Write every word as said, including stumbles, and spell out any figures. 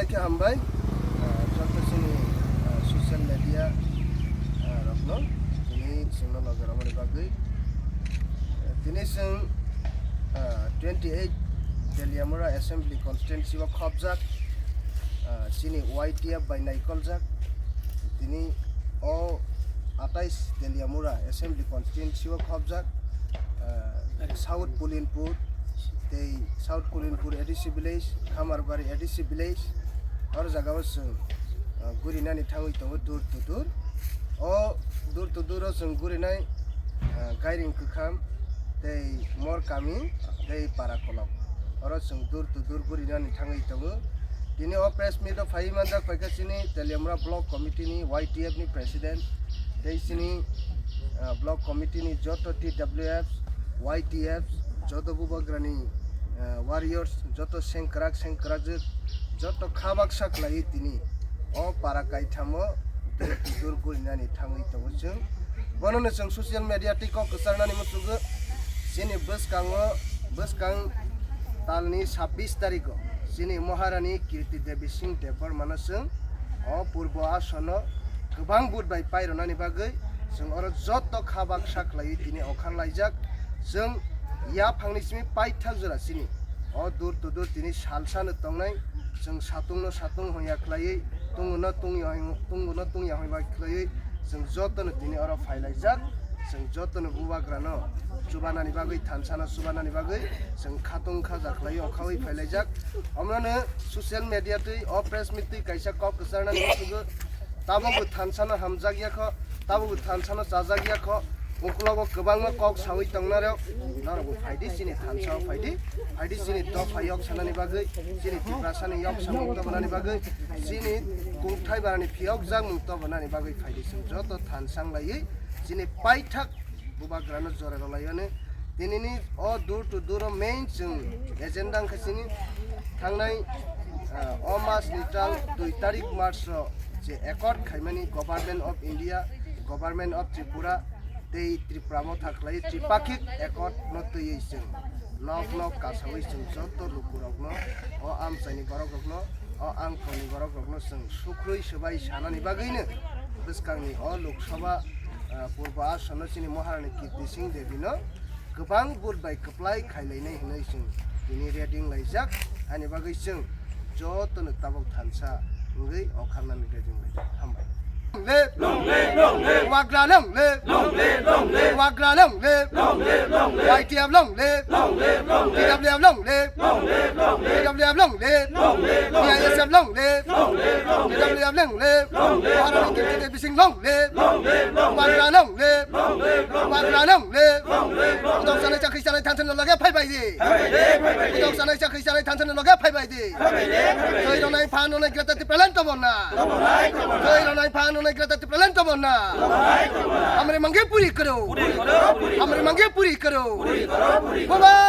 Khe hambai, ah, joto chini, ah, social media, ah, rokno tini chwngno loge romani bagwi. Ah, tini chwng, ah, twenty eight Teliamura Assembly Constituency o khopjak, ah, chini Y T F bai naikoljak. Tini o atais Teliamura Assembly Constituency o khopjak, ah, South Pulinpur, tei South Pulinpur A D C Village, Khamarbari A D C Village, oro jaga o chwng, ah, gurinani thangwi tongo door to door. O door to door o chwng gurinai, ah, Gairing Kwkham tei Mor Kami tei Para Kolok. Oro chwng door to door gurinani thangwi tongo. Tini o press meet o phaiwi manjak phaikha chini Teliamura Block Committee ni Y T F ni President tei chini, ah, Block Committee ni joto T W F, Y T F, joto bubagrani, ah, warriors, joto sengkrak sengkrakjwk, joto kha baksa khlaiwi tini o para kaithamo door to door gurinani thangwi tongo chwng. Bonono chwng social media tei kok kwcharnani muchungo chini bwskango, bwskang talni sabbish tarikho chini Maharani Kirti Devi Singh Debbarmano chwng o Purbo Asono kwbang vote bai pairwnani bagwi chwng oro joto kha baksa khlaiwi tini okhan laijak. Chwng yaphangni simi paithak jora chini o door to door tini salsano tongnai. Chwng satungno satung hwnya khlaiwi, tungno tungya hwng-, tungno tungya hwnya khlaiwi chwng jotono tini oro phailaijak. Chwng jotono bubagrano chubanani bagwi, thansano chubanani bagwi chwng khatung khaja khlaiwi okhawi phailaijak. Omono social media twi o press meet twi kaisa kok kwcharnani muchungo, tabukbo thansano hamjakya kho, tabukbo thansano chajakya kho, uklogo kwbangma kok sawi tongnarok, norokbo phaidi chini thansao phaidi, phaidi chini dopha yok sanani bagwi, chini Tiprasani yok samung tobonani bagwi, chini kungthai barani phiyok jakmung tobonani bagwi phaidi chwng joto thansang laiwi chini paithak bubagrano jora rwlaiwani. Tinini o door to door o main chwng agenda wngkha chini thangnai, ah, o mas ni tal dui tarik March o je accord khaimani Government of India, Government of Tripura tei Tripura Motha khlai tripakhik accord no twiwi chwng nok nok kasawi chwng joto lukurokno, o amchaini borokrokno, o angthorni borokrokno chwng sukrwi swbai sanani bagwino bwskangni o Lok Sabha, ah, Purbo Asono chini Maharani Kirti Singh Devi no kwbang vote bai kwplai khailainai hwnwi chwng tini reading laijak. Ani bagwi chwng jotono tabuk thansa wngwi okharnani reading laijak. Hambai. Long live! Long live! Long live! Wagra long live! Long live! Long live! Wagra long live! Long live! Long live! Y T F long live! Long live! Long live! T W F long live! Long live! Long live! T W F long live! Long live! Long live! T I S F long live! Long live! Long live! T W F long live! Long live! Maharani Kirti Devi Singh long live! Long live! Long live! Wagra long live! Long live! Long live! Wagra long live! Long live! Long live! Kudok sanai chakri sanai thansa no loge phai bai di. Phai bai di, phai bai di. Kudok sanai chakri sanai thansa no loge phai bai di. Phai bai di, phai bai di. Thoi ronai phan ronai Greater Tipraland tobona. Tobonai, tobonai. Thoi ronai phan ronai Greater Tipraland tobona. Tobonai, tobonai. Hamre mangge puri karo. Puri karo, puri karo. Hamre mangge puri karo. Puri karo, puri karo. Baba.